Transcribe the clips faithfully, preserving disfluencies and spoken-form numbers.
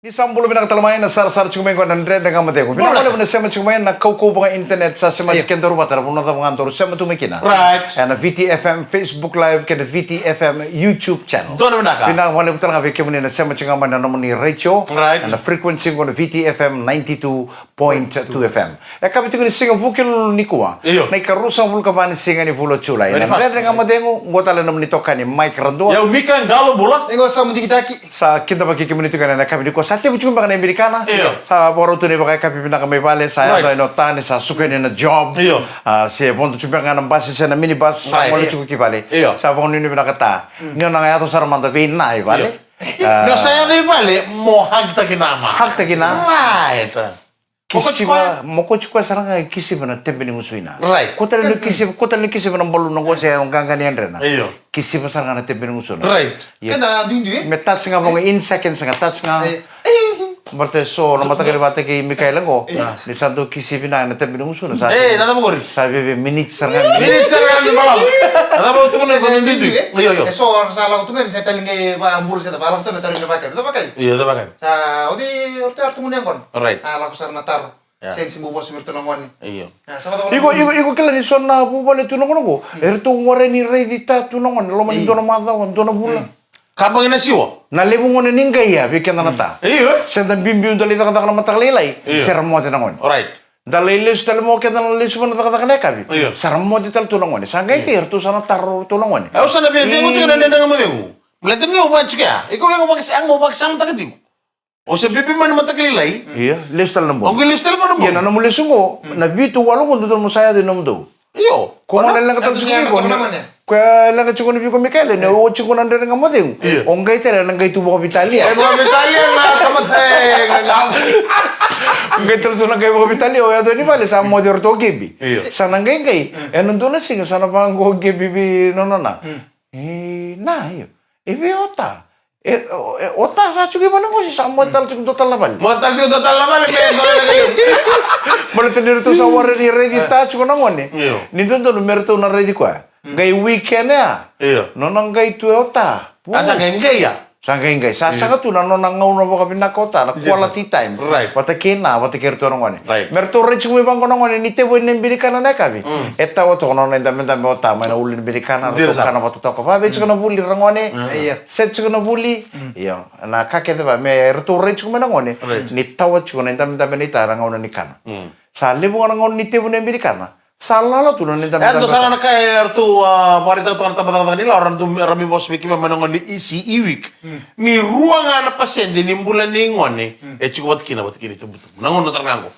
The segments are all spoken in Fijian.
Ni sa bula vinaka tale mai na sarasara tiko mai qo na Dredre Ga Mo Cegu. Vinaka vakalevu na sema tiko mai na kaukauwa vaka internet sa sema tiko kei daru vata na vanua cava ga daru sema tu mai kina. Right. Ena V T F M Facebook Live kei na V T F M YouTube channel. Donu vinaka. Vinaka vakalevu tale ga vei kemuni na sema tiko ga mai na nomuni radio. Right. Ena frequency qo na V T F M ninety-two point two F M. E kavi tiko ni siga Vukelulu nikua. Io. Na ikaruasagavulu ka va ni siga ni vula o Julai. Very fast. Na Dredre Ga Mo Cegu, qo tale na nomuni tokani Mike Radua. Io, Mika Qalo bula. Qo Samu Dikitaki. Sa kidavaki kemuni tiko ena kavi nikua. Sa tevu tiko beka na ibinikana. Io. Sa vakarau tu na ivakayakavi vinaka mai vale. Sa yaco ena ota ni sa suka yani na job. Io. A, se vodo tiko beka ga na basi se na minibus. Sa gole tiko ki vale. Io. Sa vakanuinui vinaka ta. Ni o na yaco sara mada vei na i vale. Io. A. Ni o sa yaco i vale, mo hug-taki na ma. Hug-taki na. Right. Kisiva, moko tiko sara ga kisiva na tebe ni gusuna. Right. Ko tale ni kisiva, ko tale ni kisiva na baluna qo se o qaqa ni yadrena. Io. Kisiva sara ga na tebe ni gusuna. Right. Ia. Keda duidui, e? Me touch ga vaqo in seconds ga touch ga. E. Baleta so na mataqali vata kei Mikaela qo. Ia. Ni sa dau kisivi na tebe ni gusuna sa. E, na cava qori? Sa veve minutes sara ga. Minutes sara ga me balavu. Na cava o tukuna qo ni duidui, e? Io, io. E so sa lako tu ga ni sa tali qai vabula se da valako tu na taro ni vakavi. Da vakavi. Io, da vakavi. Sa, o cei, o ratou tukuna e qo. Right. A, lako sara na taro. Ia. Sega ni se bau vosa vei iratou na gone. Io. Ia, sa vata vata. Iko, iko, iko kila ni so na vuvale tu na gone qo. Mm. Eratou ware ni raici ta tu na gone. Loma ni dua na macawa, dua na vula. Mm. Kabagi na siwa. Na levu gone ni qai ia, vei keda na ta. Io. Se da biubiu da lai cakacaka na mataka lailai. Io. Se ra moce na gone. Right. Da lai lesu tale mo keda na lesu vana cakacaka na yakavi. Io. Sa ra moce tale tu na gone. Sa qai qai, eratou sa na taro tu na gone. Au sa na vevega tiko na Dredre Ga Mo Cegu. Baleta ni au vaka tiko ya. Iko vega vaka sa, au vaka sa na taka tiko. O se bibi mai na mataka lailai. Ia, lesu tale na bogi. O qai lesu tale mai na bogi. Ia, na nomu lesu qo, na vitu walu qo, dodonu mo sa yaco i nomudou. Io. Ko gona leqa tale tiko vei iko ni. Ko leqa tiko ni vei iko Mikaela, ni o tiko na Dredre Ga Mo Cegu. Io. O qai tale na qai tu vakaveitalia. E vakaveitalia na tamata e ga. Qai tale tu na qai vakaveitalia, o yaco ni vale, sa moce ratou o Gebi. Io. Sa na qai qai, ena dua na siga, sa na vaqo o Gebi vei nona na. E, na, io. E vei o ta? E, o, e, o ta sa tiko i vale qo se sa moce tale tiko dua tale na vale. Moce tale tiko dua tale na vale, me dua na vale. Baleta ni ratou sa ware ni raici ta tiko na gone. Io. Ni dodonu me ratou na raici koya. Mm. Qai weekend ya. Io. Nona qai tu e o ta. A sa qai qai ya. Sa qai qai. Sa saga tu na nona gauna vakavinaka o ta, na quality time. Right. Vata kei na, vata kei ratou na gone. Right. Me ratou rai tiko mai vaqo na gone, ni tevu na ibinikana na yakavi. Mm. E tawa toka na nona idabedabe o ta, mai na ulu ni ibinikana, ratou kana vata toka. Vavei tiko na vuli ra gone. Mm. Io. Set tiko na vuli. Mm. Io. Na ka kece va, me ratou rai tiko mai na gone. Right. Ni tawa tiko na idabedabe ni ta na gauna ni kana. Mm. Sa levu ga na gauna ni tevu na ibinikana. Sa lala tu na nida. E, dua sara na ka e ratou, a, vakaraitaka toka na tabacakacaka ni lawa, ra dau, ra mai vosa vei keimami mai na gauna ni E C E week. Mm. Ni rua ga na pasede ni bula ni gone, mm, e tiko vata kina, vata kina itubutubu. Na gauna tara ga qo.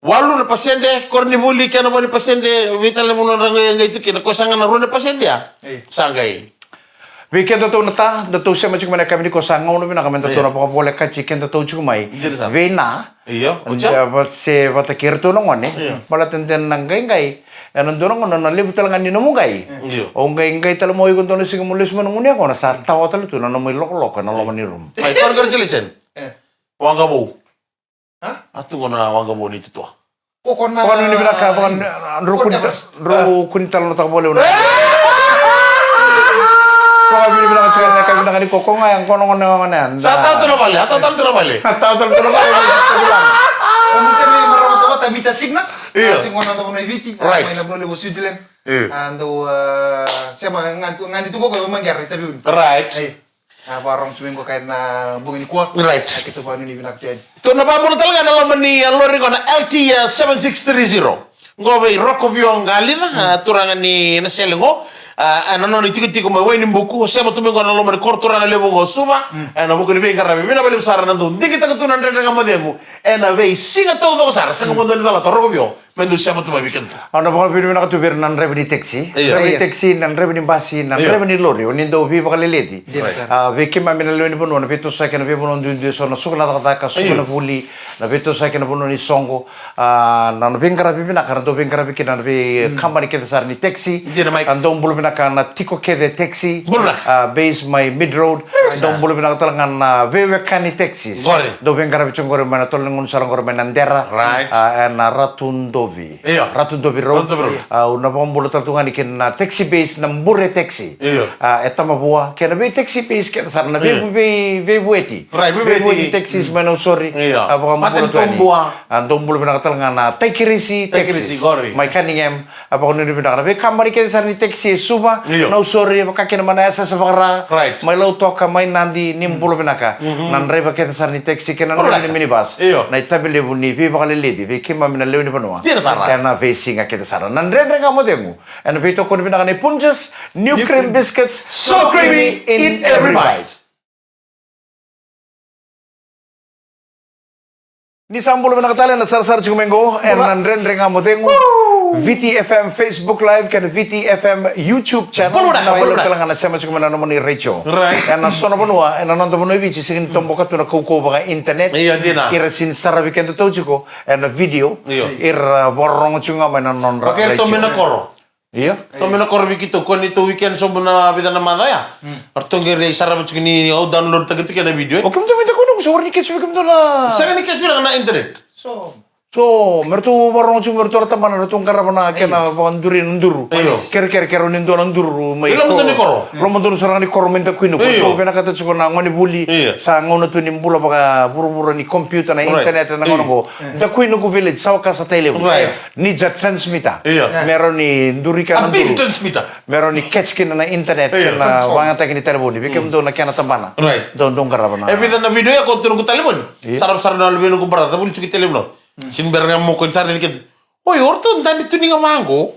Walu na pasede, koronivuli, kena vo ni pasede, vei tale na vanua ra qai, qai tu kina, ko sa ga na rua na pasede ya. Ei. Sa qai. Vei kedatou na ta, datou sema tiko mai na yakavi nikua, sa gauna vinaka me datou na vakavolekati kedatou tiko mai. Dina sara. Vei na. Io, o cei? Da va-, se vata kei iratou na gone. Io. Baleta de na qaiqai. Ena dua na gauna na levu tale ga ni nomu qai. Io. O qaiqai tale mo iko dua na siga mo lesu mai na gunu yaqona, sa tawa tale tu na nomu ilokoloko ena loma ni rumu. Ai, congratulations. E. Waqa vou. Ha? A tu qo na waqa vou ni tutua. Ko ko na. Vakanuinui vinaka, vaka-, drau kuni ta-, drau kuni tale na taka vole una. Vakanuinui vinaka tiko na ka vinaka ni ko, ko ga ya, ko na gone, gone ya. Sa tawa tu na vale, a tawa tale tu na vale. A tawa tale tu na vale. O mu temi marama tu vata mita signa. Io. A tiko na dau na i Viti. Right. Mai na Blue Label Switzerland. Io. A dau, a, sema ga tu, ga ni tu ko ko maqera i taviuni. Right. Ai. A, vakarorogo tiko mai qo ka ena bogi nikua. Right. A, keitou vakanuinui vinaka tu yani. Tou na vakabula tale ga na loma ni, a, lori qo na L T, a, seven six three zero. Qo vei Roko Vio Qalica, a, turaga ni Nasele qo. A, a, na nona itikotiko mai Wainibuku, sema tu mai qo na loma ni koro turaga levu qo Suva. Mm. Ena vuku ni veiqaravi vinaka vakalevu sara na dau digitaka tu na Dredre Ga Mo Cegu. Ena veisiga taucoko sara, sega mo dua ni calata, Roko Vio. Me dou sema tu mai vei kedatou. Au na vakavinavinaka tu vei ira na draiva ni taxi. Io. Draiva ni taxi, na draiva ni basi, na draiva ni lori, o ni dau veivakaleleci. Io. Right. A, vei keimami na lewe ni vanua, na veitosoyaki ena veivanua duidui, so na suka na cakacaka, suka na vuli, na veitosoyaki ena vanua ni soqo, a, na, na veiqaravi vinaka, na dau veiqaravi kina na veikabani kece sara ni taxi. Dina, Mike. A, dou bula vinaka na Tiko Kece Taxi. Bula. A, base mai Mid Road. Dou bula vinaka tale ga na veiwekani taxis. Qori. Dou veiqaravi tiko qori mai na tolo ni gaunisala qori mai na Dera. Right. A, ena Ratu Dovi. Io. Ratu Dovi Road. Ratu Dovi Road. A, au na vakabula tale tu ga yani kina na taxi base na Bure Taxi. Io. A, e Tamavua kei na vei taxi base kece sara na vei, vei, veivueti. Right, veivueti. Veivueti taxis mai Nausori. Io. A, vakabula tu yani. A, dou bula vinaka tale ga na Taikirisi Taxis. Taikirisi, qori. Mai Cunningham. A, vakanuinui vinaka na veikamani kece sara ni taxi e Suva, io, Nausori, e vaka kina mai na S S Vakara, right, mai Lautoka, mai Nadi, ni bula vinaka. Mhm. Na draiva kece sara ni taxi kei na, alright, draiva ni minibus. Io. Na itavi levu ni veivakaleleci vei keimami na lewe ni vanua. Dina sara. Ena veisiga kece sara. Na Dredre Ga Mo Cegu ena veitokoni vinaka nei Punjas, new, new cream, cream biscuits, so creamy in every bite. Ni sa bula vinaka tale na sarasara tiko mai qo ena Dredre Ga Mo Cegu. Woo! Viti F M Facebook Live kei na Viti F M YouTube channel. Bula vinaka, na bula vinaka. Tale ga na sema tiko mai na nomuni retio. Right. Ena so na vanua ena noda vanua e Viti sega ni toboka tu na kaukauwa vaka internet. Io, dina. Ira sega ni saravi keda tau tiko ena video. Io. Ira vakarorogo tiko ga mai na nodra retio. Vaka ira tiko mai na koro. Io. Tou mai na koro vei keitou, ko ni tou weekend sobu na vica na macawa ya. Mm. Ratou qai rai sarava tiko ni au download taka tiko na video, e. O kemudou mai Dakuinuku, sa warai ni catch vei kemudou na. Sega ni catch vei na internet. So. So, me ratou vakarorogo tiko, me ratou ra tabana, ratou qarava na kena vakaduri na duru. Io. Kerekere, kerekere ni dua na duru mai. Io, lomadonu ni koro. Lomadonu sara ga ni koro mai Dakuinuku. Io. Ratou vinakata tiko na gone vuli. Io. Sa gauna tu ni bula vakavuravura ni computer na, right, internet na gauna qo. Dakuinuku Village, Sawakasa, Tailevu. Right. Ni ja transmitter. Io. Me rawa ni duri kina na duru. A big transmitter. Me rawa ni catch kina na internet, io, kei na, transform, vakayagataki ni talevoni. Vei kemudou na kena tabana. Right. Dou, dou qarava na. E vica na video ya ko tu noqu talevoni. Io. Sarava sara na luvei noqu brother, vuli tiko i Tailevu North. Mm. Sega ni bera ga mo ko ni sara ni keitou. Oi, o ratou dabe tu ni ga vaqo.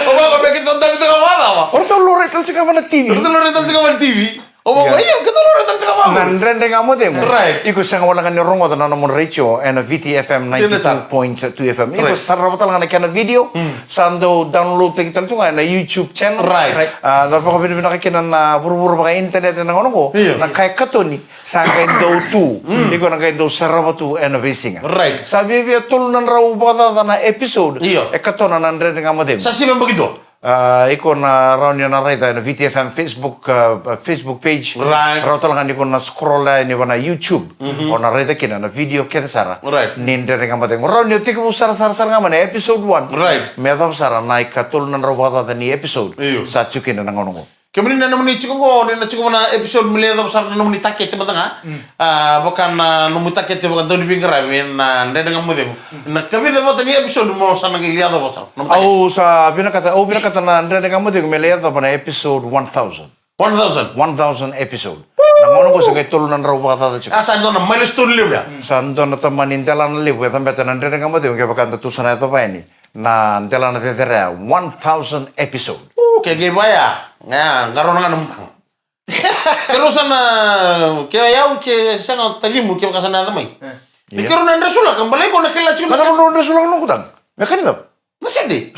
O vaqo me keitou dabe tu ga vaqo. O ratou laurai tale tiko ga va na T V. O ratou laurai tale tiko ga va na T V. O vaqo, io, keitou laurai tale tiko ga vaqo. Na Dredre Ga Mo Cegu. Right. Iko sega wale ga ni rogoca na nomu retio ena Viti F M ninety-two point two F M. Iko, right, sarava tale ga na kena video. Mm. Sa dau download taki tale tu ga ena YouTube channel. Right. Right. A, da vakavinavinaka kina na vuravura vaka internet ena gauna qo. Io. Na ka e katoni. Sa qai dau tu. Mm. Iko na qai dau sarava tu ena veisiga. Right. Sa viavia tolu na drau vakacaca na episode. Io. E katona na Dredre Ga Mo Cegu. Sa sivi yabaki dua. A, iko na rawa ni o na raica ena Viti F M Facebook, a, Facebook page. Right. Rawa tale ga ni ko na scroll yani va na YouTube. Mhm. O na raica kina na video kece sara. Right. Ni Dredre Ga Mo Cegu. Rawa ni o tekivu sarasara sara ga mai na episode one. Right. Me yacova sara na ikatolu na drau vakacaca ni episode. Io. Sa tiko kina na gauna qo. Kemuni na nomuni tiko qo, ni na tiko va na episode me lai yacova sara na nomuni takete mada ga. Mm. A, vaka na nomu takete vaka dauniveiqaravi na Dredre Ga Mo Cegu. Mm. Na ikavica vata ni episode mo sa na qai lai yacova sara. Nomu takete. Au sa vinakata, au vinakata na Dredre Ga Mo Cegu me lai yacova na episode one thousand. One thousand? One thousand episode. Woo! Na gauna qo sa qai tolu na drau vakacaca tiko. A, sa dua na milestone levu ya. Mm. Sa dua na tamani delana levu e cabeta na Dredre Ga Mo Cegu, kevaka da tu sa na yacova yani na delana cecere ya, one thousand episode. Uu, ke qai vaya. Ya, qarauna ga na mutaka. Ke rau sa na, ke yau, ke sega tacimu, kevaka sa na yaco mai. E. Ia. Ke rau na dresulaka, balai ko na kila tiko na. Na cava drau dresulaka noqu taga? Me kani cava? Na sede.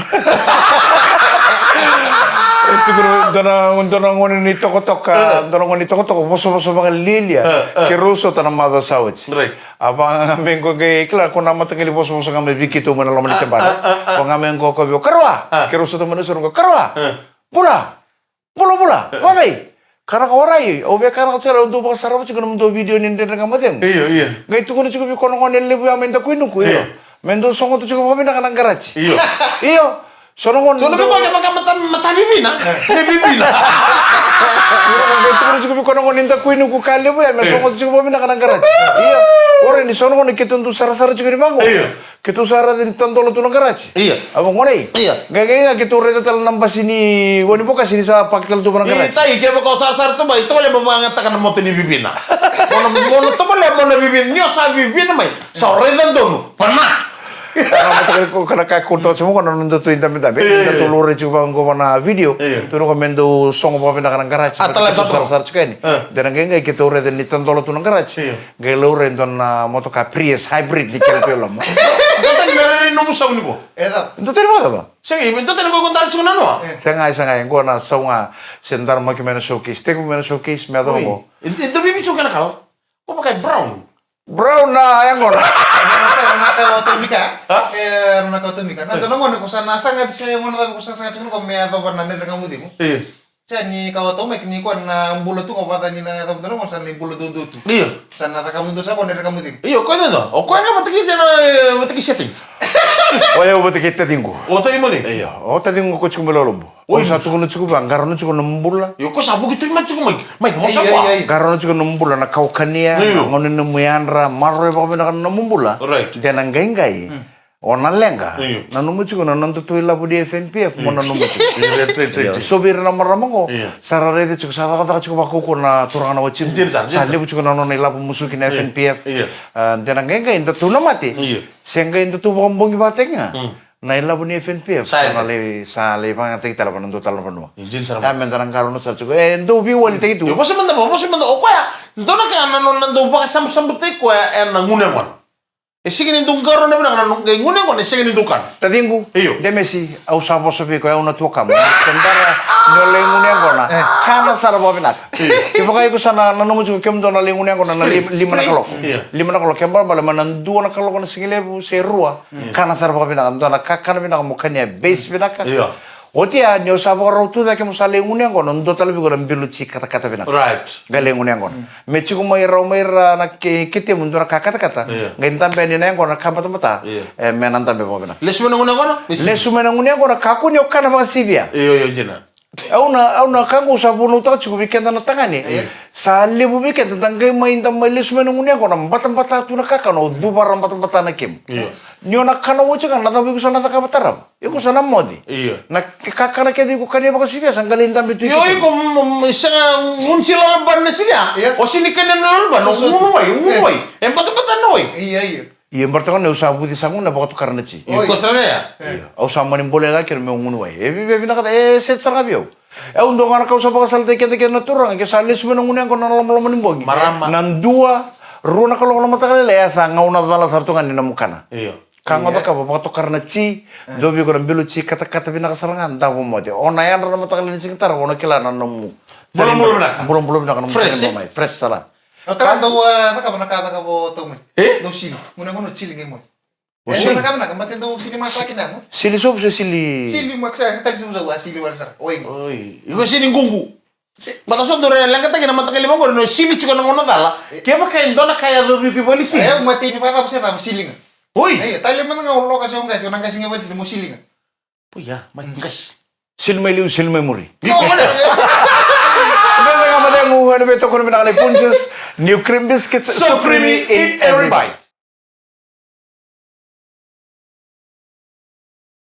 E tukuna, dua na, dua na gone ni tokatoka, e, dua na gone ni tokatoka, vosavosa vakalialia. E, e. Ke rau sota na macawa sa oti. Right. A vaka ga me qo qai kila ko na mataqali vosavosa ga mai vei keitou mai na loma ni tabana. A, a, a, a. Vaka ga me qo ko vei au, "Karawa!" A. Ke rau sota mai na soro qo, "Karawa!" A. "Bula! Bula, bula! Vavei?" "Karaka warai, au via karaka tale, au dau vakasarava tiko na nomudou video ni Dredre Ga Mo Cegu." Io, io. Qai tukuna tiko vei koya na gone levu ya mai Dakuinuku, io. Io. Me dau sogo tu tiko vakavinaka na qaraji. Io. Io. So na gone. Tukuna vei koya ke vaka mata, mata vivina. Me vivina. Qai tukuna tiko vei koya na gone ni Dakuinuku ka levu ya, me, io, sogo tu tiko vakavinaka na qaraji. Io. Ora ni so na gone keitou dau sarasara tiko ni vaqo. Io. Keitou sa raica ni tadola tu na qaraji. Io. A vaqo nei. Io. Qai, qai, qai keitou raica tale na basi ni Wani Bokasi ni sa paki tale tu va na qaraji. Io, tai, kevaka o sarasara tu mai, tovolea mo vakayagataka na moto ni vivina. Mo na, mo na tovolea mo na vivina, ni o sa vivina mai. Sa o raica donu. Pana. Ana mataka ko kana ka ko toso mo ko na noda tu idabedabe. Io, io. Eda tu laurai tiko vaqo va na video. Io. Tu na ko me dau sogo vakavinaka na qaraji. A, tala sa sarasara tiko yani. E. Dua na qai qai keitou raica ni tadola tu na qaraji. Io. Qai laurai e dua na motoka Prius hybrid ni kele tu e loma. Dua tani me rairai nomu sau ni ko. E cava? Dua tani vakacava? Sega, me dua tani ko ko dara tiko na noa. E. Sega, sega, e qo na sau ga se dara mai ki mai na showcase. Tekivu mai na showcase me yacova qo. Oi. E, e dua vei sau kena kala. Ko vaka e brown. Brown na yaqona. Sa na ka o tomika. Ha? E, na ka o tomika. Na dua na gone ko sa na saga tu se gone cava ko sa saga tu ko me yacova na Dredre Ga Mo Cegu. E. Sa ni ka o Taumaki ni koya na bula tu ga vata ni na yacova tu na gona sa na lai bula duadua tu. Io. Sa na cakava duadua sa koya na reka mucini. Io, koya na dua. O koya ga vata kei na, e, vata kei setting. O yau vata kei taciqu. O taciqu mucini? Io, o taciqu ko tiko mai Lolobu. Oi. O sa tukuna tiko vua, qarauna tiko na bula. Io, ko sa vuki tu mai tiko mai. Mai, mo sa Io, vua. io, io. Qarauna tiko na bula na ka o kania, Io. na gauna ni nomu yadra, maroroya vakavinaka na nomu bula. Right. De na qaiqai. Mm. O na leqa, Io. nanuma tiko na nodatou ilavo ni F N P F, mo Io. nanuma tiko. Io, right, right, right, Io, right. So vei ira na marama qo, Io. sa ra raica tiko, sa cakacaka tiko vakaukauwa na turaga na watiqu. Io, sa, Sa io. levu tiko na nona ilavo musuki na Io. F N P F. Io. Ah, de na qaiqai, datou na mate. Io. Se qai datou vakabogi vakataki ga. Mm. Na ilavo ni F N P F, Sa sa io. na lai, sa lai vakayagataki tale vua na dua tale na vanua. Io, sara Ya mada. me da na qarauna sara tiko. E, dou veiwalitaki tu. Io, vosa mada, vosa mada. O koya, dua na ka na nona dau vakasabusabutaki koya ena gunu yaqona. E sega ni dau qarauna vinaka na noqu gunu yaqona, e sega ni dau kana. Taciqu, Io. Demesi, au sa vosa vei iko, au na tuakamu. Ke bera ni o lai gunu yaqona, Eh. kana sara vakavinaka. Io. Kevaka iko sa na, nanuma tiko kemudou na lai gunu yaqona na Sprint, lima, lima na sprint. kaloko. Io. Lima na kaloko, ke bera bale mai na dua na kaloko na sigalevu se rua. Io. Kana sara vakavinaka, dua na kakana vinaka mo kania base vinaka. Io. Oti ya, ni o sa vakarau tu cake mo sa lai gunu yaqona, dua tale vei iko na bilo ti katakata vinaka. Right. Qai lai gunu yaqona. Mm. Me tiko mai rau mai ra na ke, ketemu dua na ka katakata. Io. Qai dabe yani na yaqona na ka batabata. Io. E, me na dabe vakavinaka. Lesu mai na gunu yaqona? Lesu mai na gunu yaqona, kakua ni o kana vakasivia. Io, io, dina. Au na, au na ka qo sa vunautaka tiko vei keda na tagane. Io. Sa levu vei keda, da qai mai, da mai lesu mai na gunu yaqona, batabata tu na kakana, o cuvara batabata na kemu. Io. Ni o na kana oti ga, na cava iko sa na cakava tarava? Iko sa na moce. Io. Na ke-, kakana kece iko kania vakasivia, sa qai lai dabe tu Io, iko. iko, mm, mm, sega gunu ti lalaban na siga. Io. O sega ni kania na lalaban, So, o so, gunu wai, o gunu eh. wai. E batabata na wai. Io, io. Io, e bera toka ni au sa vuci sa gunu na vakatokara na ti. Oi. Io, ko sara ya. Eh. Io, au sa mani bolea ga kina meu gunu wai. E viavia vinaka, e set sara ga vei au. E au dua ga na ka au sa vakasalataki keda kece na turaga, ke sa lesu mai na gunu yaqona na lomaloma ni bogi. Marama. Na dua, rua na kaloko na mataka lailai, e sa gauna cala sara tu ga ni nomu kana. Io. Ka Io. ga cakava vakatokara na ti, Eh. dua vei iko na bilo ti katakata vinaka sara ga, davo moce. O na yadra na mataka lailai ni siga tarava, o na kila na nomu. Bulabula vinaka. Bulabula vinaka, nomu Fresh, tale eh? mai. Fresh sara. O tara dau, eh, cakava na ka cakava o Taumai. E? Dau sili. Gunu yaqona o sili qai moce. O E, sili. na ka vinaka, mate dau sili masa kina mo. Sili sobu se sili. Sili ma, sa, sa tali sobu sa, a sili wale sara. Oi. Oi. Iko sili gugu. Si- Mata so dau re leqataki na mataqali vaqori, no sili tiko na gauna cala. E. Kevaka e dua na ka yacovi iko i vale sili. E, mate ni vakacava se cava sili ga. Oi. E, tale mada ga o loka se o qasi, o na qasi ga i vale sili, mo sili ga. Poia, mai qasi. Sili mai liu, sili mai muri. Io, mana. Dredre Ga Mo Cegu, ena veitokoni vinaka nei Punjas, new cream biscuits, So creamy in every bite.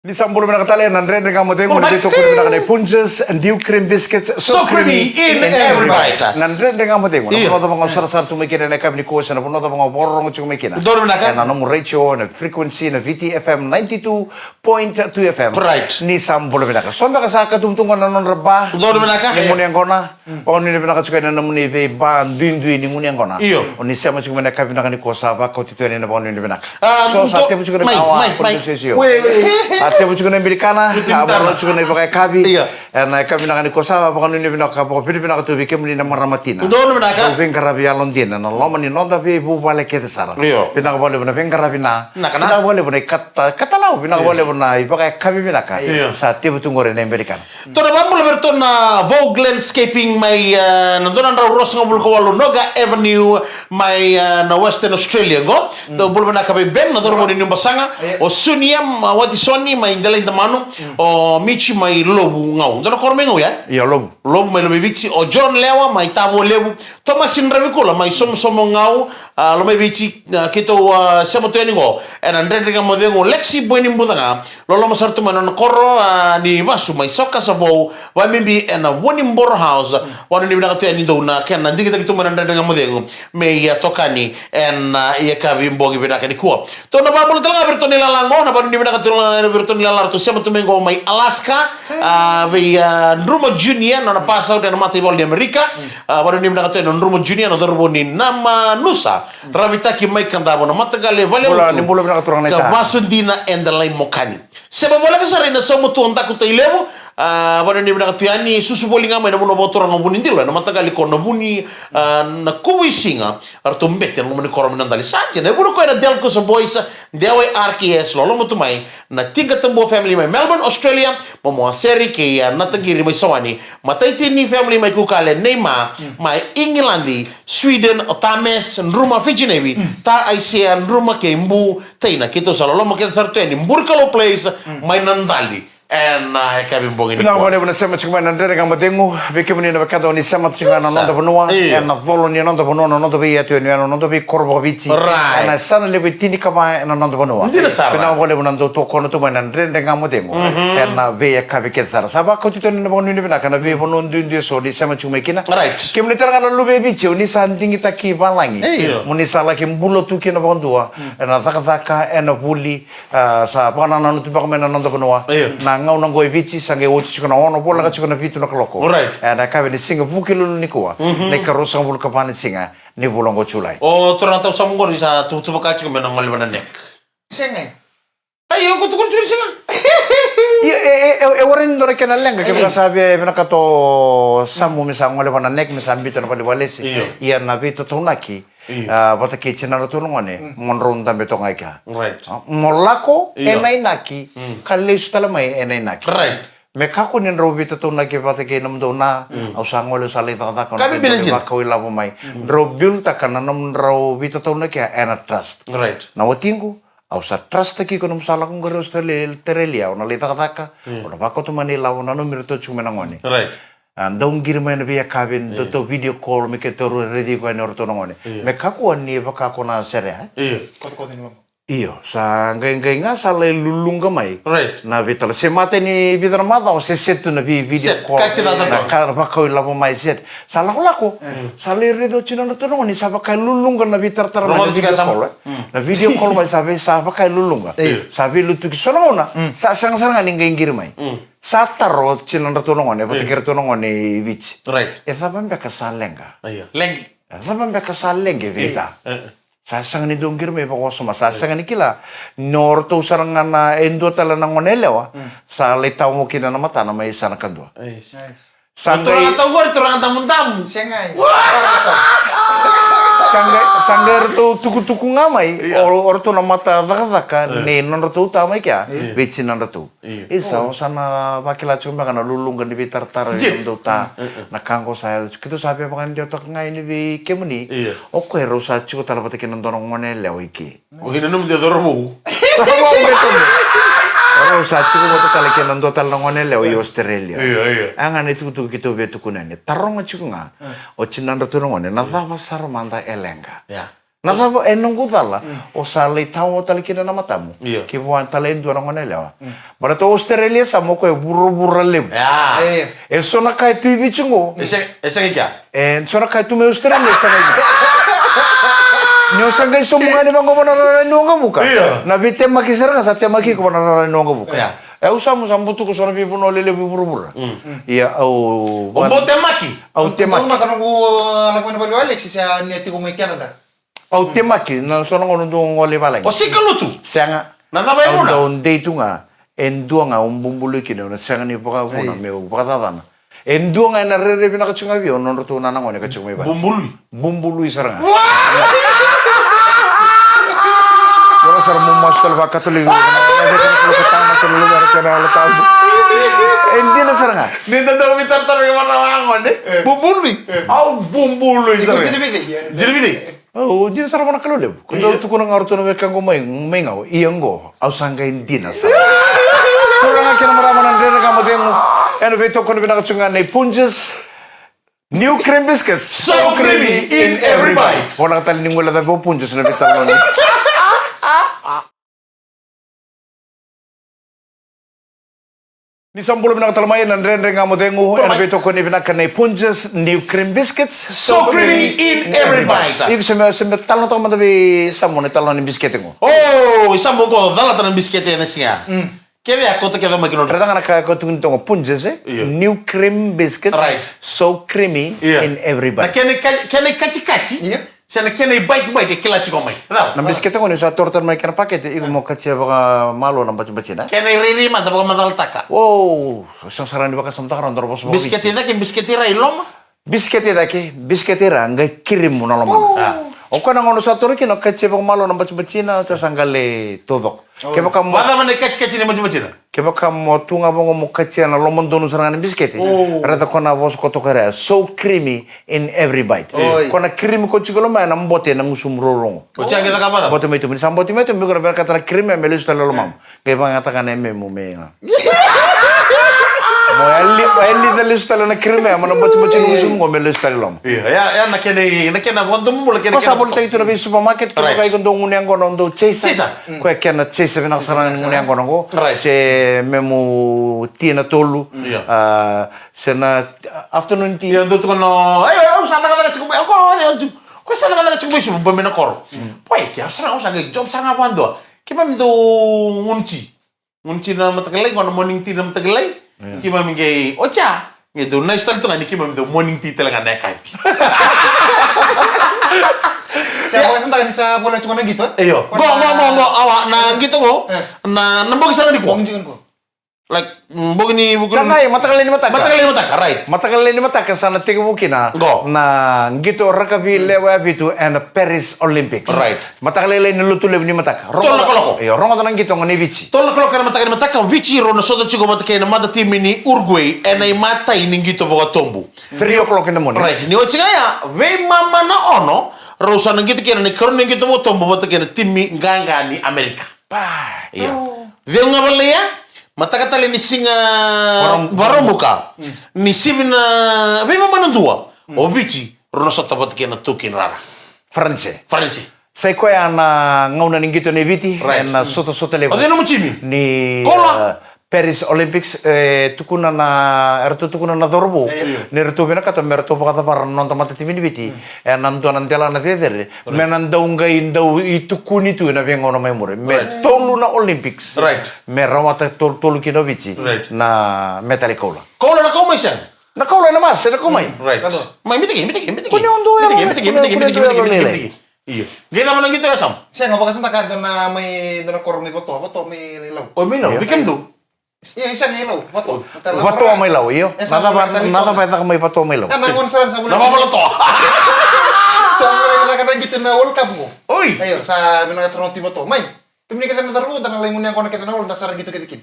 Ni sa bula vinaka tale na Dredre Ga Mo Cegu, ena veitokoni vinaka nei Punjas, new cream biscuits, so creamy in every bite. Na Dredre Ga Mo Cegu, na Io. vanua cava ga o sarasara tu mai kina ena yakavi nikua, se na vanua cava ga o vakarorogo tiko mai kina. Donu vinaka. Ena nomu retio, na frequency, na V T F M ninety-two point two F M. Right. Ni sa bula vinaka. So beka sa katuba tu qo na nodra ba. Donu vinaka. Ni gunu yaqona. Mm. O ni na vinaka tiko ena nomuni veiba duidui ni gunu yaqona. Io. O ni sema tiko mai na yakavi vinaka nikua sa vakauti tu yani na vakanuinui vinaka. Ah, So sa do- tevu tiko na mai, awa, mai, mai. Producer Sio. We, we. A tevu tiko na bilikana, Bilikana. a valo tiko na ivakayakavi. Io. Ena yakavi vinaka nikua sa vakanuinui vinaka, vakavinavinaka tu vei kemuni na marama tina. Donu vinaka. Dau veiqaravi yalodina, na loma ni noda veivuvale kece sara. Io. Vinaka vakalevu na veiqaravi na. Vinaka na. Vinaka vakalevu na ikata, katalau, vinaka Io. vakalevu na ivakayakavi vinaka. Io. Sa tevu tu qori na bilikana. Tou na vakabula vei iratou na Vogue Landscaping mai, eh, na dua na drau ruasagavulu ka walu Noga Avenue mai, eh, na Western Australia qo. Mm. Dou bula vinaka vei Ben, na cauravou ni Nubasaga. Io. O Sunia, ma, Watisoni mai Delaidamanu. Mm. O Michi mai Lovu Gau. Dua na koro mai Gau, ya? Io, Lovu. Lovu mai Lomaiviti. O John Lewa mai Tavolevu. Tomasi Dravikula mai Somosomo Gau. A, Lomaiviti, a, keitou, a, sema tu yani qo. Ena Dredre Ga Mo Cegu, Lexi Boinibucaga. Loloma sara tu mai na nona koro, a, ni vasu mai Saukasa Vou, vakabibi ena Vuniboro House. Vakanuinui vinaka tu yani dou na kena digitaki tu mai na Dredre Ga Mo Cegu. Me ia tokani ena, a, yakavi bogi vinaka nikua. Tou na vakabula tale ga vei iratou na ilala qo, na vakanuinui vinaka tale ga vei iratou na ilala ratou sema tu mai qo mai Alaska. A, vei, a, Druma Junior, na nona pass out ena mataivalu ni Amerika. Mm. A, vakanuinui vinaka tu yani o Druma Junior, na cauravou ni Namanusa. Ravitaki mai Kadavu na mataqali e valeu Bula, tu. ni bula vinaka turaga na Ka ita. vasu dina e Delaimokani. Sema voleka sara ina sauma tu o Daku Tailevu, A, vakanuinui vinaka tu yani, susu voli ga mai na vanua vakaturaga o Vunidilo, ena mataqali ko Navuni, a, Nakuvuisiga, eratou bete ena loma ni koro mai Nadali. Sa dina, e vuna koya na Delcosa Boys, Dewai R K S, loloma tu mai, na Tiqatabua family mai Melbourne, Australia, Momoa Seri kei, a, Nataqiri mai Sawani, Mataitini family mai Kukale, Neima, mai Igiladi, Sweden, o Tames, Druma, Fiji Navy, Ta Aisea, Druma kei Bu, Taina, keitou sa loloma kece sara tu yani, Burikalou Place, mai Nadali. Ena, a, yakavi bogi nikua. Vinaka vakalevu na sema tiko mai na Dredre Ga Mo Cegu. Vei kemuni na wekada o ni sema tiko ga na noda vanua. Io. Ena colo ni noda vanua, na noda veiyatu, ena noda veikoro vakaviti. Right. Ena yasana levu e tinikava ena noda vanua. Dina sara. Vinaka vakalevu na dau tokona tu mai na Dredre Ga Mo Cegu. Mhm. Ena veiyakavi kece sara. Sa vakauti tu yani na vakanuinui vinaka na veivanua duidui eso ni sema tiko mai kina. Right. Kemuni tale ga na luve i Viti, o ni sa digitaki valagi. Io. Mo ni sa laki bula tu kina vakadua. Mm. Ena cakacaka, ena vuli, A, sa vakanananu tu beka mai na noda vanua. Io. Na gauna oqo e Viti, sa qai oti tiko na ono, voleka tiko na vitu na kaloko. Right. E, na yakavi ni siga Vukelulu nikua. Mhm. Na ikaruasagavulu ka va ni siga ni vula oqo Julai. O turaga tau Samu oqori sa tuvatuva ka tiko me na gole vana nek. Sega. Ai, o ko tukuna tiko ni sega. Io, e, e, e, e warai ni dua na kena leqa, kevaka sa via vinakata o Samu me sa gole vana nek, me sa biuta na valenivalesi. Io. Ia na veitataunaki. Io. A, vata kei tinadratou na gone, mo drau dabe toka ga i kea. Right. A, mo lako ena inaki, ka lesu tale mai ena inaki. Right. Me kakua ni drau veitataunaki vata kei nomudou na, au sa gole, au sa lai cakacaka, ka vei bina vakau ilavo mai. Drau build-taka na nomudrau veitataunaki ena trust. Right. Na watiqu, au sa trust-taki iko, nomu sa lako qori Australia, au na lai cakacaka, au na vakauta mai na ilavo, nanumi iratou tiko mai na gone. Right. A, dau qiri mai na veiyakavi, dau tau video call, me keitou raici iko yani o ratou na gone. Io. Me kakua ni vaka ko na sere, e? Io. Kocokoco ni loma. Io, sa qai, qai ga sa lai luluqa mai. Right. Na veitala, se mate ni vica na macawa, se set tu na vi-, video call. Set, ka tiko sa na ka vakau ilavo mai set. Sa lakolako, sa lai raici o tinadratou na gone, sa vaka e luluqa na veitaratara mai na video call, e? Na video call mai sa vei, sa vaka e luluqa. Io. Sa veilutuki so na gauna, sa sega sara ga ni qai qiri mai. Sa taro o tinadratou na gone, vata kei ratou na gone i Viti. Right. E cava beka sa leqa? Io. Leqi. E cava beka sa leqi vei ta? Io. E, e. Sa sega ni dau qiri mai vakawasoma, sa sega ni kila. Ni o ratou sara ga na e dua tale na gone yalewa, sa lai tawa kina na matana mai yasana kadua. Io. Sa qai turaga tau qori, turaga damudamu. Sega. Sa qai, sa qai ratou tukutuku ga mai, io, o, o ratou na mata cakacaka, ni nodratou ta mai kea, vei tinadratou. Io. Isa, o sa na vakila tiko beka na luluqa ni veitaratara ni nomudou ta. Na ka qo sa yaco tiko. Keitou sa via vakadeitaka ga yani vei kemuni. Io. O koya rau sa tiko tale vata kei na dua na gone yalewa i ke. O kina nomu de cauravou. Cauravou qai tomo. O rau sa tiko vata tale kei na dua tale na gone yalewa i Australia. Io, io. A ga na itukutuku keitou via tukuna yani. Taroga tiko ga. O tinadratou na gone, na cava sara mada e leqa? Io. Na cava e noqu cala, o sa lai tawa tale kina na matamu. Io. Ki vua tale e dua na gone yalewa. Baleta o Australia sa mo koya vuravura levu. Ia. E so na ka e tu i Viti qo. E sega, e sega i kea. E so na ka e tu mai Australia, e sega i kea. Ni o sa qai sobu ga ni vaqo vana rara ni waqavuka. Io. Na veitemaki sara ga sa temaki iko vana rara ni waqavuka. Ia. E, au sa mo sa butuka so na veivanua lelevu i vuravura. Ia au, o mo temaki. Au temaki. Au temaki. Au temaki, na so na gauna dou gole i valagi. O sika lutu? Sega. Na cava e vuna? Au dau dei tu ga, e dua ga au bubului kina, au na sega ni vakavuna meu vakacacana. E dua ga ena rairai vinaka tiko ga vei au, nodratou na gone ka tiko mai vale. Bubului? Bubului sara ga. Ua! Ora sara mo masu tale vakaKatoliki. E dina sara ga. Ni da dau veitaratara vei vana na gone. Bubului. Au bubului sara ga. Dina vei cei? Au dina sara vua na Kalou levu. Ko dau tukuna ga o ratou na wekaqu mai, mai Gau. Ia qo, au sa qai dina sara. Turaga kei na marama, na Dredre Ga Mo Cegu. Ena veitokoni vinaka tiko ga nei Punjas. New cream biscuits. So creamy in every bite. Voleka tale ni guilecavi o Punjas na veitalanoa. Ni sa bula vinaka tale mai na Dredre Ga Mo Cegu, ena veitokoni vinaka nei Punjas New Cream Biscuits. So creamy in every bite. Iko se me, se me talanoataka mada vei Samu na italanoa ni bisikete qo. O, i Samu qo calata na bisikete ena siga. Kevaka e kauta kece mai kina. Raica ga na ka e kauta kina toka qo, Punjas, e? Io. New Cream Biscuits. Right. So creamy in every bite. Na kena ka-, kena ikatsikatsi. Io. Se na kena i bite bite e kila tiko mai. Cava? Na bisikete qo ni sa toro tale mai kena pakete, iko mo katia vakamalua na batibatina. Kena i rairai mada vakamacalataka. Wow, sa sara ni vakasamataka rawa dora vosa vakaViti. Bisikete i cake, bisikete i ra i loma. Bisikete i cake, bisikete i ra, qai kirimu na lomana. O koya na gauna sa toro kina, o katia vakamalua na batibatina, o sa qai lai taucoko. Kevaka mo Vacava na i kacikaci ni batibatina? Kevaka mo tu ga vaqo mo katia na lomadonu sara ga ni bisikete. Raica ko na vosa ko toka rea. So creamy in every bite. Ko na creamy ko tiko loma ya na bote na gusumu rorogo. O tia qai caka vacava? Bote mai tubu. Ni sa bote mai tubu, iko na vinakata na creamy me lesu tale lomamu. Qai vakayagataka na memu me ga. Mo yali, mo yali da lesu tale na kirime, mo na botiboti na gusumu qo me lesu tale loma. Ia, ia, ia na kena, na kena vodo bula, kena. Ko sa volitaki tu na vei supermarket, ko sa kai ko dou gunu yaqona, o dou chaser. Chaser. Ko e kena chaser vinaka sara na gunu yaqona qo. Right. Se memu tea na tolu. Ia. Ah, se na afternoon tea. Ia, dou tukuna, ai, ai, au sa cakacaka tiko mai, au ko, ai, au tiko. Ko sa cakacaka tiko mai, subu, ba me na koro. Boy, ke au sa, au sa kai job sa ga vadua. Keimami dou gunu tea. Gunu tea na mataka lailai, qo na morning tea na mataka lailai. Keimami qai, o tia, qai dau nice tale tu ga ni keimami dau morning tea tale ga na yakavi. Sa vakasamataka ni sa voleka tiko na qito, e? Io. Qo, qo, qo, qo, awa, na qito qo, na, na bogi sara ni kua. Bogi ni kua. Like, mm, bogi ni vuku. Sa qai, mataka lailai ni mataka. Mataka lailai ni mataka, right. Mataka lailai ni mataka, sa na tekivu kina. Qo. Na qito rakavi lewe vitu ena Paris Olympics. Right. Mataka lailai ni lotu levu ni mataka. Tolu na kaloko. Io, rogoca na qito qo ni Viti. Tolu na kaloko ena mataka ni mataka, Viti, rau na sota tiko vata kei na mata timi ni Uruguay, ena imatai ni qito vakatobu. Three o'clock in the morning. Right. Ni oti ga ya, veimama na ono, rau sa na qito kina na ikarua ni qito vakatobu vata kei na timi qaqa ni Amerika. Pa, io. Cegu ga vale ya, mataka tale ni siga Vakaraubuka. Ni sivi na veimama na dua. O Viti, rau na sota vata kei na taukei ni rara. Faranise. Faranise. Sa i koya na gauna ni qito nei Viti, right, ena sotasota levu. O cei nomu timi? Ni, Koula. Eh, Paris Olympics, e tukuna na, eratou tukuna na cauravou. Io. Ni ratou vinakata me ratou vakacavara na noda matatimi ni Viti. Ena dua na delana cecere. Right. Me na dau qai dau itukuni tu ena veigauna mai muri. Me tolu na Olympics. Right. Me rawata tolu, tolu kina o Viti. Right. Na metali koula. Koula na kau mai sega? Na koula ena mas, ena kau mai. Right. Mai, mitaki, mitaki, mitaki. Kune o dua yalo, mitaki, mitaki, mitaki, mitaki, mitaki, mitaki. Io. Qai cava na qito e yasamu? Sega, vakasamataka dua na mai, dua na koro mai Vatoa, Vatoa mai Lau. O mai Lau, vei kemudou? Io, e sega i Lau, Vatoa. Vatoa mai Lau, io. Na cava e caka mai Vatoa mai Lau? Na gona sara sa vula. Na vavalatoa. Sa vula na qito na World Cup qo. Oi. Io, sa vinaka sara na timi Vatoa. Mai. Kemuni kece na cauravou, da na lai gunu yaqona kece na hall, da sa ra qito kece kina.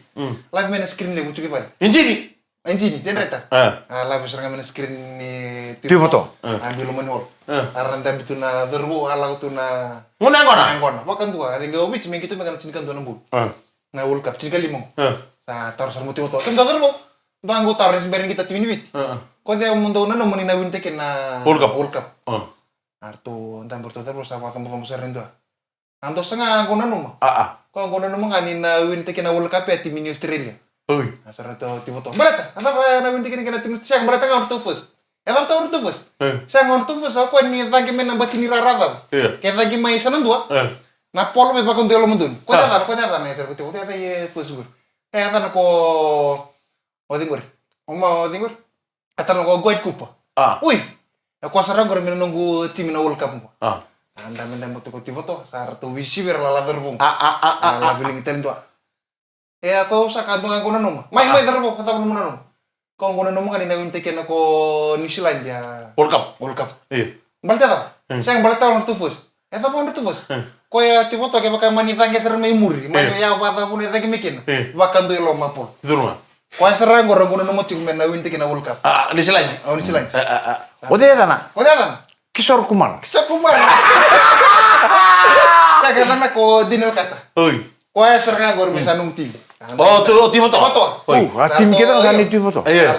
Live mai na screen levu tiko i vale. Injini. Injini, generator. A, lave sara ga mai na screen ni Tui Voto. A, biu loma ni hall. A, ra dabe tu na cauravou, a lako tu na gunu yaqona. Gunu yaqona. Vakadua, a, qai o Viti me qito me qai na tinikadua na bulu. Na World Cup, tinikalima. Sa taro sara mo Tui Voto. Kemudou cauravou. Dua qo taro, ni se bera ni qito timi ni Viti. Ko cei mo dou nanuma ni na win-taki na World Cup. World Cup. A ratou dabe ratou cauravou sa vakacabocabo sara ni dua. A dou saga qo nanuma. A, a. Ko qo nanuma ga ni na win-taki na World Cup ya timi ni Australia. Oi. A sa ratou Tui Voto. Baleta, a cava na win-taki na kena timi, sega, baleta ga o ratou first. E cava ratou first? Sega, o ratou first, o koya ni cagi mai na bati ni rara cava. Io. Ke cagi mai sa na dua. Na polo me vakadua e lomadonu. Ko cava, ko cava na e sara ko Tui Voto, e cava e first qori. E cava na ko O cei qori? O ma, o cei qori? A tara na ko Dwight Cooper. A. Ui. E koya sara qori me na noqu timi na World Cup qo. A. A dabedabe tu ko Tui Voto, sa ratou wisi vei ira lala cauravou. A, a, a, a, a. Lala viligi tale dua. E a ko sa ka dua ga qo nanuma. Mai, mai cauravou, ka cava nomu nanuma? Ko qo nanuma ga ni na win-taki na ko New Zealand ya. World Cup. World Cup. Io. Baleta cava? Sega, baleta o ratou first. E cava o ratou first? Koya Tui Voto kevaka mani cagi sara mai muri. Mai ya vakacava na cagi mai kina. Vakadua i loma polo. Curu ga. Koya sara qo ra qo nanuma tiko me na win-taki na World Cup. A, New Zealand. O New Zealand. A, a, a. O cei yacana? O cei yacana? Kishore Kumar. Kishore Kumar. Sa ka yacana ko Daniel Carter. Oi. Koya sara ga qori me sa noqu timi. O, tu, o timi Voto. Voto. Oi. A timi kece ga sa ni Tui Voto. Io.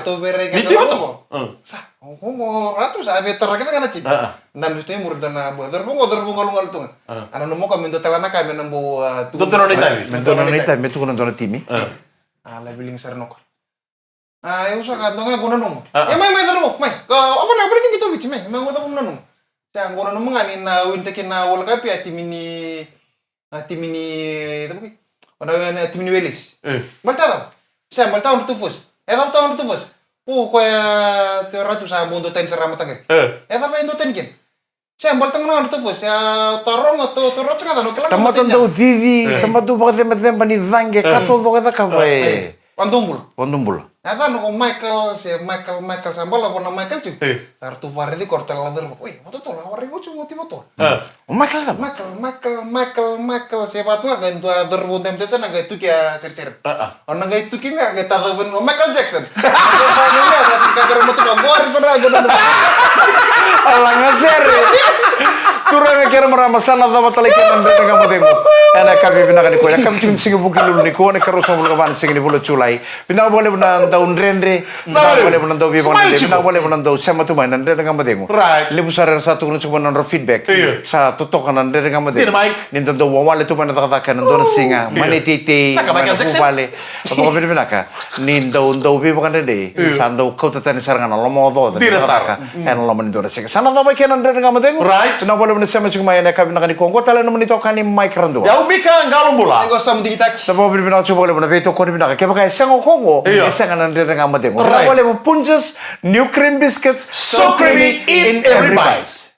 Ni Tui Voto. Sa, o, o, o, ratou sa vei tara kece ga na timi. A, a. Dabe tu i muri dua na bua. Cauravou qo, cauravou galugalu tu ga. A. A nanuma o koya me dua tale na ka me na bau, a, tukuna. Dua tale na itavi. Me dua tale na itavi, me tukuna dua na timi. A. A, lave viligi sara na koya. A, e usa ka dua ga qo nanuma. A, a. E mai, mai cauravou, mai. Ko, a, vana, vana ni qito Viti, mai. Mai qo cauravou nanuma. Sa qo nanuma ga ni na win-taki na World Cup ya timi ni, a, timi ni, cava ke? O na, na timi ni Wales. E. Baleta cava? Sa baleta o ratou first. E cava o ratou first? O koya, te ratou sa bau dua tani sara mataqali. E. E cava e dua tani kina? Se a bale tale ga na nodratou voice, se a taroga, tou, tou rogoca ga, tou kila ga. Tamata dau cici, tamata dau vakacebaceba ni caqe, ka tou caka e cakava, e. Vadubula. Vadubula. Na yacana ko Michael, se Michael, Michael, sa bale vua na Michael tiko. Sa ratou vakaraici koya, ratou lako curu. Oi, vatotolo, a vakaraici koya tiko, oti vatotolo. O Michael cava? Michael, Michael, Michael, Michael, se vatu ga qai dua curu vou dam dam sana qai tuki a seresere. O na qai tuki me qai taca veni o Michael Jackson. Ala ga sere. Turaga kei na marama, sa na cava tale kei na Dredre Ga Mo Cegu ena yakavi vinaka nikua. Yakavi tiko ni siga Vukelulu nikua, na ikarua sagavulu ka va ni siga ni vula o Julai. Vinaka vakalevu na dau dredre. Vinaka vakalevu na dau veivakadredre. Vinaka vakalevu na dau sema tu mai na Dredre Ga Mo Cegu. Levu sara era sa tukuna tiko mai na nodra feedback. Sa totoka na Dredre Ga Mo Cegu. Ni da dau wawale tu mai na cakacaka ena dua na siga, mai na iteitei, mai na vuvale. Vakavinavinaka ni dau, dau veivakadredrei. Sa dau kauta tani sara ga na lomaocaoca ni cakacaka ena loma ni dua na siga. Sa na cava kei na Dredre Ga Mo Cegu. Vinaka vakalevu na sema tiko mai ena yakavi vinaka nikua. Oqo tale na nomuni itokani Mike Radua. Au Mika Qalobula. Oqo Samu Digitaki. Sa vakavinavinaka tiko vakalevu na veitokoni vinaka. Kevaka e sega o koya oqo, e sega na Dredre Ga Mo Cegu. Vinaka vakalevu Punjas, new cream biscuits, so creamy in every bite.